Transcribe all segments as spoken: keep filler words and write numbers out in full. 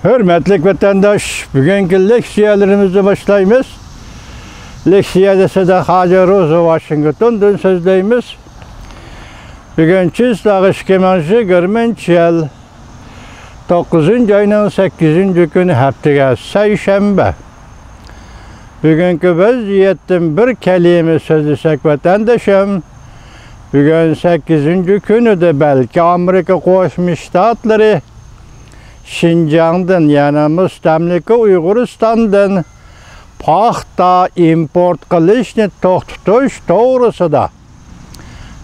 ھۆرمەتلىك ۋەتەنداش، بۈگۈنكى لېكسىيەلىرىمىزنى باشلايمىز. لېكسىيەدە سەدە خاجە روزا ۋاشىنگتوندىن سۆزلەيمىز. بۈگۈن چىسلاغ ئىككى مىڭ يىگىرمىنچى يىل، توققۇزىنچى ئاينىڭ سەككىزىنچى كۈنى، ھەپتىگە سەيشەنبە. بۈگۈنكى ۋەزىيەتتىن بىر كەلىمە سۆزلىسەك، ۋەتەندىشىم، بۈگۈن سەككىزىنچى كۈنىدە، بەلكى ئامېرىكا قوشما شتاتلىرى شىنجاڭدىن، يەنى مۇستەملىكە ئۇيغۇرىستاندىن پاختا ئىمپورت قىلىشنى توختىتىش توغرىسىدا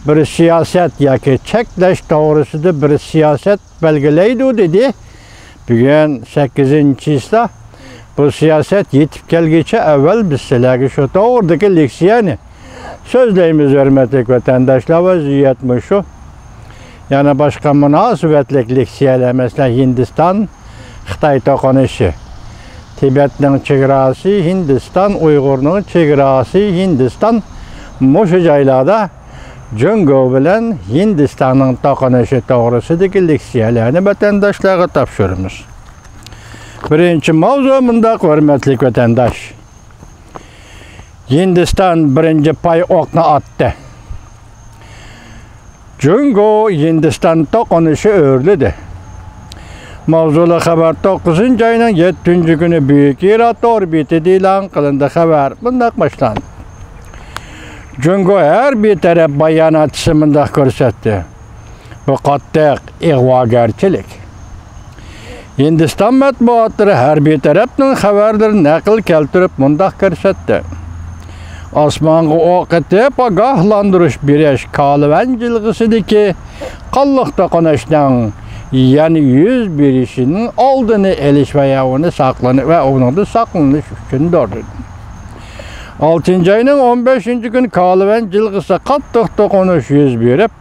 بىر سىياسەت ياكى چەكلەش توغرىسىدا بىر سىياسەت بەلگىلەيدۇ، دېدى. بۈگۈن سەككىزىنچى چىسلا. بۇ سىياسەت يېتىپ كەلگۈچە ئەۋۋەل بىز سىلەرگە شۇ توغرىدىكى لېكسىيەنى سۆزلەيمىز، ھۆرمەتلىك ۋەتەنداشلار. ۋەزىيەت مۇشۇ. يەنە باشقا مۇناسىۋەتلىك لېكسىيەلەر، مەسىلەن، ھىندىستان، خىتاي توقۇنۇشى، تىبەتنىڭ چېگراسى، ھىندىستان، ئۇيغۇرنىڭ چېگراسى، ھىندىستان، مۇشۇ جايلاردا جۇڭگو بىلەن ھىندىستاننىڭ توقۇنۇشى توغرىسىدىكى لېكسىيەلەرنى ۋەتەنداشلارغا تاپشۇرىمىز. بىرىنچى ماۋزۇ مۇنداق، ھۆرمەتلىك ۋەتەنداش. ھىندىستان بىرىنچى پاي ئوقنى ئاتتى. جۇڭگو ھىندىستان توقۇنۇشى ئۆرلىدى. ماۋزۇلۇق خەۋەر توققۇزىنچى ئاينىڭ يەتتىنچى كۈنى بۈيۈك ھىرا تور بېتىدە ئېلان قىلىندى. خەۋەر مۇنداق باشلاندى. جۇڭگو ھەربىي تەرەپ باياناتچىسى مۇنداق كۆرسەتتى: بۇ قاتتىق ئىغۋاگەرچىلىك. ھىندىستان مەتبۇئاتلىرى ھەربىي تەرەپنىڭ خەۋەرلىرىنى نەقىل كەلتۈرۈپ مۇنداق كۆرسەتتى: ئاسمانغا ئوق ئېتىپ ئاگاھلاندۇرۇش بېرىش كالۋەن جىلغىسىدىكى قانلىق توقۇنۇشنىڭ يەنە يۈز بېرىشىنىڭ ئالدىنى ئېلىش ۋە ئۇنى ساقلىنىش ۋە ئۇنىڭدىن ساقلىنىش ئۈچۈندۇر، دېدى. ئالتىنچى ئاينىڭ ئون بەشىنچى كۈنى كالۋەن جىلغىسىدا قاتتىق توقۇنۇش يۈز بېرىپ،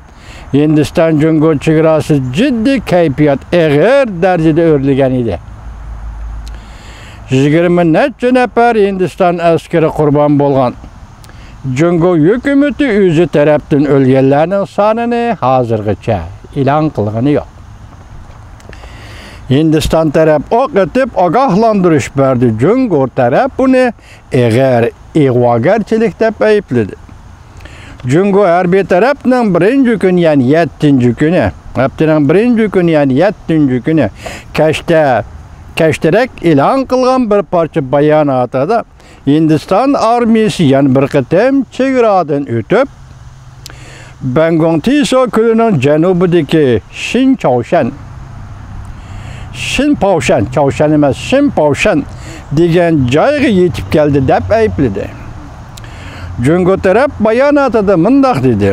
ھىندىستان جۇڭگو چېگراسىدا جىددىي كەيپىيات ئېغىر دەرىجىدە ئۆرلىگەن ئىدى. يىگىرمە نەچچە نەپەر ھىندىستان ئەسكىرى قۇربان بولغان. جۇڭگو ھۆكۈمىتى ئۆزى تەرەپتىن ئۆلگەنلەرنىڭ سانىنى ھازىرغىچە ئېلان قىلغىنى يوق. ھىندىستان تەرەپ ئوق ئېتىپ ئاگاھلاندۇرۇش بەردى. جۇڭگو تەرەپ بۇنى ئېغىر ئىغۋاگەرچىلىك دەپ ئەيىبلىدى. جۇڭگو ھەربىي تەرەپنىڭ بىرىنچى كۈنى، يەنى يەتتىنچى كۈنى، ھەپتىنىڭ بىرىنچى كۈنى، يەنى يەتتىنچى كۈنى كەچتە، كەچتىرەك ئېلان قىلغان بىر پارچە باياناتىدا ھىندىستان ئارمىيىسى يەنە بىر قېتىم چېگرادىن ئۆتۈپ، بەنگۇڭ تىسو كۆلىنىڭ جەنۇبىدىكى شىن چاۋشەن، شىن پاۋشەن، چاۋشەن ئەمەس، شىن پاۋشەن دېگەن جايغا يېتىپ كەلدى، دەپ ئەيىبلىدى. جۇڭگو تەرەپ باياناتىدا مۇنداق دېدى: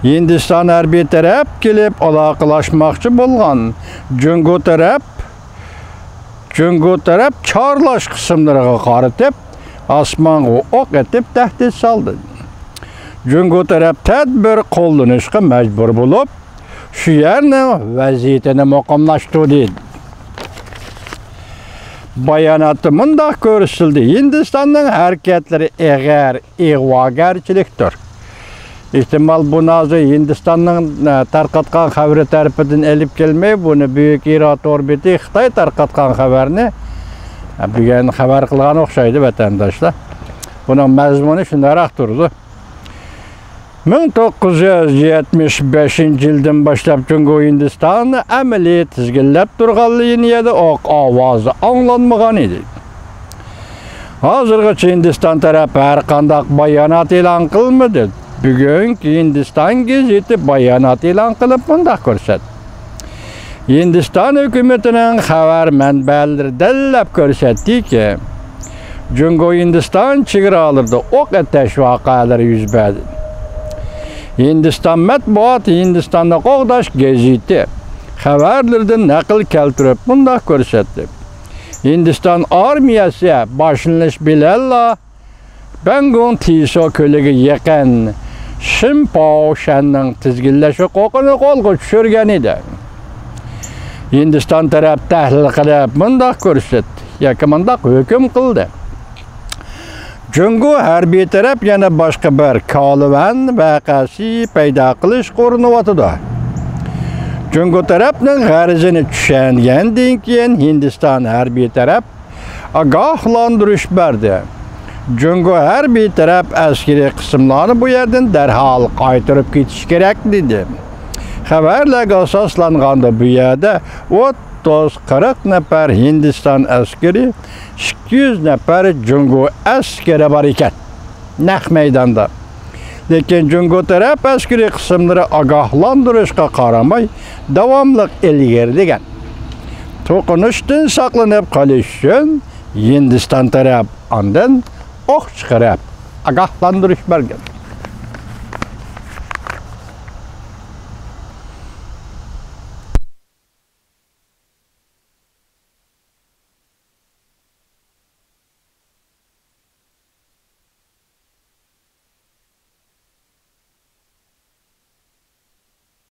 ھىندىستان ھەربىي تەرەپ كېلىپ ئالاقىلاشماقچى بولغان. جۇڭگو تەرەپ جۇڭگو تەرەپ چارلاش قىسىملىرىغا قارىتىپ، ئاسمانغا ئوق ئېتىپ تەھدىت سالدى. جۇڭگو تەرەپ تەدبىر قوللىنىشقا مەجبۇر بولۇپ، شۇ يەرنىڭ ۋەزىيىتىنى مۇقىملاشتۇردى. باياناتتا مۇنداق كۆرسىتىلدى: ھىندىستاننىڭ ھەرىكەتلىرى ئېغىر ئىغۋاگەرچىلىكتۇر. ئېھتىمال، بۇنى ھازىر ھىندىستاننىڭ، ئە، تارقاتقان خەۋىرى تەرىپىدىن ئېلىپ كەلمەي، بۇنى بۈيۈك ھىرا تور بېتى خىتاي تارقاتقان خەۋەرنى، ئە، بۈگۈن خەۋەر قىلغان ئوخشايدۇ، ۋەتەنداشلار. بۇنىڭ مەزمۇنى شۇنداقراق تۇرىدۇ. مىڭ توققۇز يۈز يەتمىش بەشىنچى يىلدىن باشلاپ جۇڭگو ھىندىستاننى ئەمەلىي تىزگىنلەپ تۇرغان لىنىيەدە ئوق ئاۋازى ئاڭلانمىغان ئىدى. ھازىرغىچە ھىندىستان تەرەپ ھەرقانداق بايانات ئېلان قىلمىدى. بۈگۈنكى ھىندىستان گېزىتى بايانات ئېلان قىلىپ مۇنداق كۆرسەتتى: ھىندىستان ھۆكۈمىتىنىڭ خەۋەر مەنبەلىرى دەلىللەپ كۆرسەتتىكى، جۇڭگو ھىندىستان چېگرالىرىدا ئوق ئېتىش ۋەقەلىرى يۈز بەردى. ھىندىستان مەتبۇئاتى ھىندىستاننى قوغداش گېزىتى خەۋەرلىرىدىن نەقىل كەلتۈرۈپ مۇنداق كۆرسەتتى: ھىندىستان ئارمىيەسى باشلىنىش بىلەنلا بەنگۇڭ تىسو كۆلىگە يېقىن شىن پاۋشەننىڭ تىزگىنلەش ھوقۇقىنى قولغا چۈشۈرگەن ئىدى. ھىندىستان تەرەپ تەھلىل قىلىپ مۇنداق كۆرسەتتى ياكى مۇنداق ھۆكۈم قىلدى: جۇڭگو ھەربىي تەرەپ يەنە باشقا بىر كالۋەن ۋەقەسى پەيدا قىلىشقا ئۇرۇنۇۋاتىدۇ. جۇڭگو تەرەپنىڭ غەرىزىنى چۈشەنگەندىن كېيىن، ھىندىستان ھەربىي تەرەپ ئاگاھلاندۇرۇش بەردى. جۇڭگو ھەربىي تەرەپ ئەسكىرىي قىسىملارنى بۇ يەردىن دەرھال قايتۇرۇپ كېتىش كېرەك، دېدى. خەۋەرلەرگە ئاساسلانغاندا، بۇ يەردە ئوتتۇز، قىرىق نەپەر ھىندىستان ئەسكىرى، ئىككى يۈز نەپەر جۇڭگو ئەسكىرى بار ئىكەن نەق مەيداندا. لېكىن جۇڭگو تەرەپ ئەسكىرىي قىسىملىرى ئاگاھلاندۇرۇشقا قارىماي، داۋاملىق ئىلگىرىلىگەن. توقۇنۇشتىن ساقلىنىپ قېلىش ئۈچۈن ھىندىستان تەرەپ ئاندىن ئوق چىقىرىپ، ئاگاھلاندۇرۇش بەرگەن.